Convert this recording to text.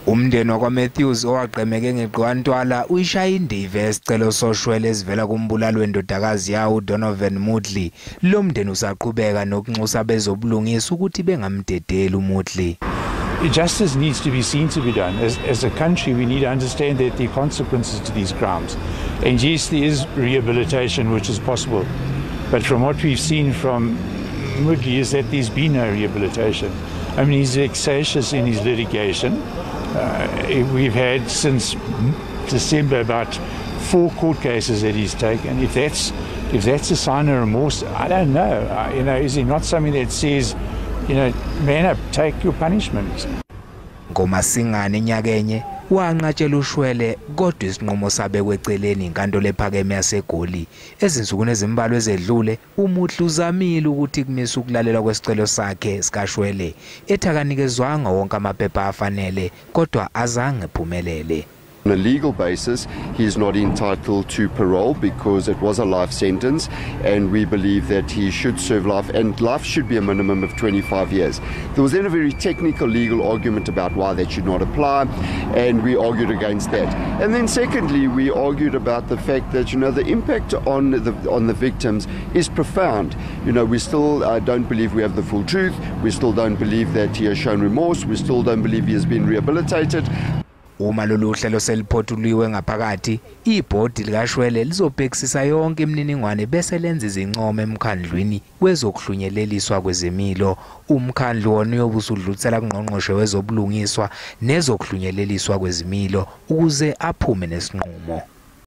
Umndeni wakwaMatthews owaqemeke ngeqwantwala uyishaya indiva esicelo soshwele esivela kumbulali wendodakazi yawo uDonovan Moodley. Lo mndeni usaqhubeka nokunxusa abezobulungiswa ukuthi bengamdedeli uMoodley. Justice needs to be seen to be done. As a country, we need to understand that there are consequences to these crimes. And yes, there is rehabilitation which is possible. But from what we've seen from Moodley is that there's been no rehabilitation. I mean, he's vexatious in his litigation. We've had since December about 4 court cases that he's taken. If that's a sign of remorse, I don't know. Is it not something that says, man up, take your punishment? Ngomasingane nyakenye wanqatshela ushwele kodwa isinqumo sabekwe eceleni inkantolo ephakeme yaseGoli. Ezinsukwini ezimbalwa ezedlule uMoodley uzamile ukuthi kumisa ukulalela kwesicelo sakhe sikashwele ethakanikezwanga wonke amaphepha afanele kodwa azange ephumelele. On a legal basis, he is not entitled to parole because it was a life sentence, and we believe that he should serve life, and life should be a minimum of 25 years. There was then a very technical legal argument about why that should not apply, and we argued against that. And then secondly, we argued about the fact that the impact on the victims is profound. We still don't believe we have the full truth. We still don't believe that he has shown remorse. We still don't believe he has been rehabilitated. Uma lolu hlelo seliphothulwe ngaphakathi, ibhodi likashwele lizobhekisisa yonke imininingwane bese lenza izincomo emkhandlwini wezokuhlunyeleliswa kwezemilo. Umkhandlu wona uyobe usudlulisela kungqongqoshe wezobulungiswa nezokuhlunyeleliswa kwezemilo ukuze aphume nesinqumo.